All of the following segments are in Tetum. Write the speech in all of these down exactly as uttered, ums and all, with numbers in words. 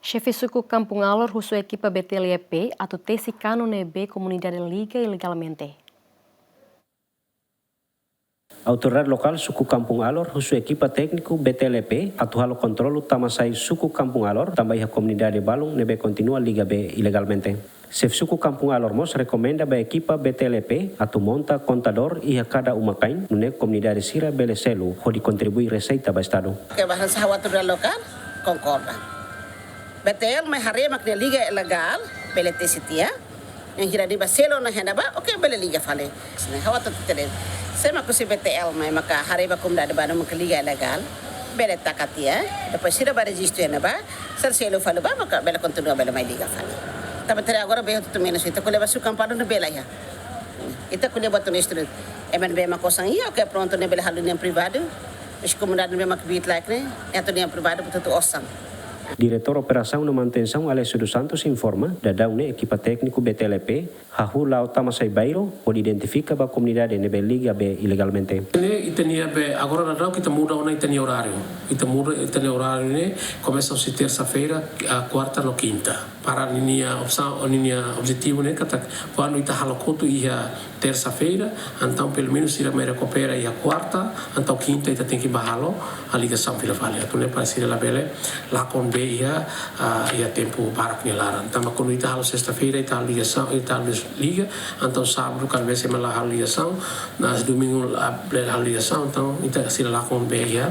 Xefe suku Kampung Alor husu ekipa B T L E P atu tesi kanu ne'ebé komunidade liga ilegalmente. Autoridade lokál suku Kampung Alor husu ekipa tékniku B T L E P atu halo kontrolu tama sai suku Kampung Alor, tanba iha komunidade balun ne'ebé kontinua liga bee ilegalmente. Xefe suku Kampung Alor mós rekomenda ba ekipa B T L E P atu monta kontadór iha kada uma-kain, nune'e komunidade sira bele selu hodi kontribui reseita ba estadu. Ke bahasa hawa autoridade lokál konkorda. B T L mai haree mak ne'e liga ilegál, bele tesi tiha. Yang hira di ba selu ona hena ba, oke, bele liga fali. Sini hawa tu tele. Sema ku si B T L mai maka haree ba komunidade ba no maka liga ilegál, bele taka tiha. Depois sira ba rejistu hena ba, sira selu fali ba, maka bele kontinua bele mai liga fali. Tanba tere agora bee hotu menus, ita ko'alia ba suku Kampung Alor ne'e bee la iha. Ita ko'alia ba tu ne'e estudante. Ema ne'ebé mak osan iha, oke, prontu ne'e bele halo nian privadu. Mas komunidade ne'ebé mak kbiit laek ne'e, atu nian privadu, portantu osan. Diretór Operasaun no Manutensaun Alessio dos Santos informa, daudaun ne'e ekipa tékniku B T L E P hahú la'o tama sai bairru hodi identifika ba komunidade ne'ebé liga bee ilegalmente. Ne'e ita-nia bee, agora daudaun ita muda ona ita-nia oráriu. Ita muda ita-nia oráriu ne'e, komesa husi tersa-feira, ah, kuarta no kinta. Para ninia opsaun, ninia objetivu ne'e katak, kuandu ita halo kotuk iha tersa-feira, entaun pelumenus sira mai rekupera iha kuarta, entaun kinta ita tenke ba halo ligasaun fila fali. Atu nune'e para sira labele lakon bee iha, ah, iha tempu barak nia laran. Tanba kuandu ita halo sesta-feira, ita halo ligasaun, ita halo liga, entaun sábadu, kalvez ema la halo ligasaun, no domingu labele halo ligasaun, entaun ita sira lakon bee iha,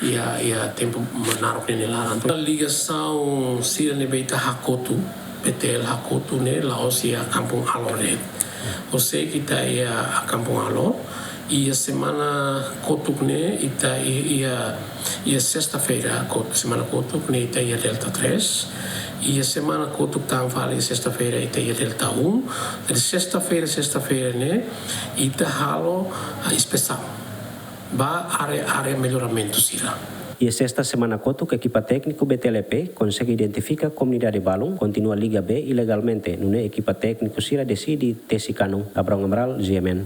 iha, iha tempu naruk nia laran. Ligasaun sira ne'ebé ita hakotu, B T L hakotu ne'e, la'ós iha Kampung Alor de'it. Horiseik ita iha Kampung Alor, iha semana kotuk ne'e ita i-, iha, iha sesta-feira kot-, semana kotuk ne'e ita iha Delta três, iha semana kotuk tan fali sesta-feira ita iha Delta um. Jadi sesta-feira, sesta-feira ne'e ita halo, ah, inspesaun ba área, área melloramentu sira. Iha sesta semana kotuk ekipa tékniku B T L E P konsege identifika komunidade balun kontinua liga bee ilegalmente, nune'e ekipa tékniku sira deside tesi kanu. Abrão Amaral, G M N.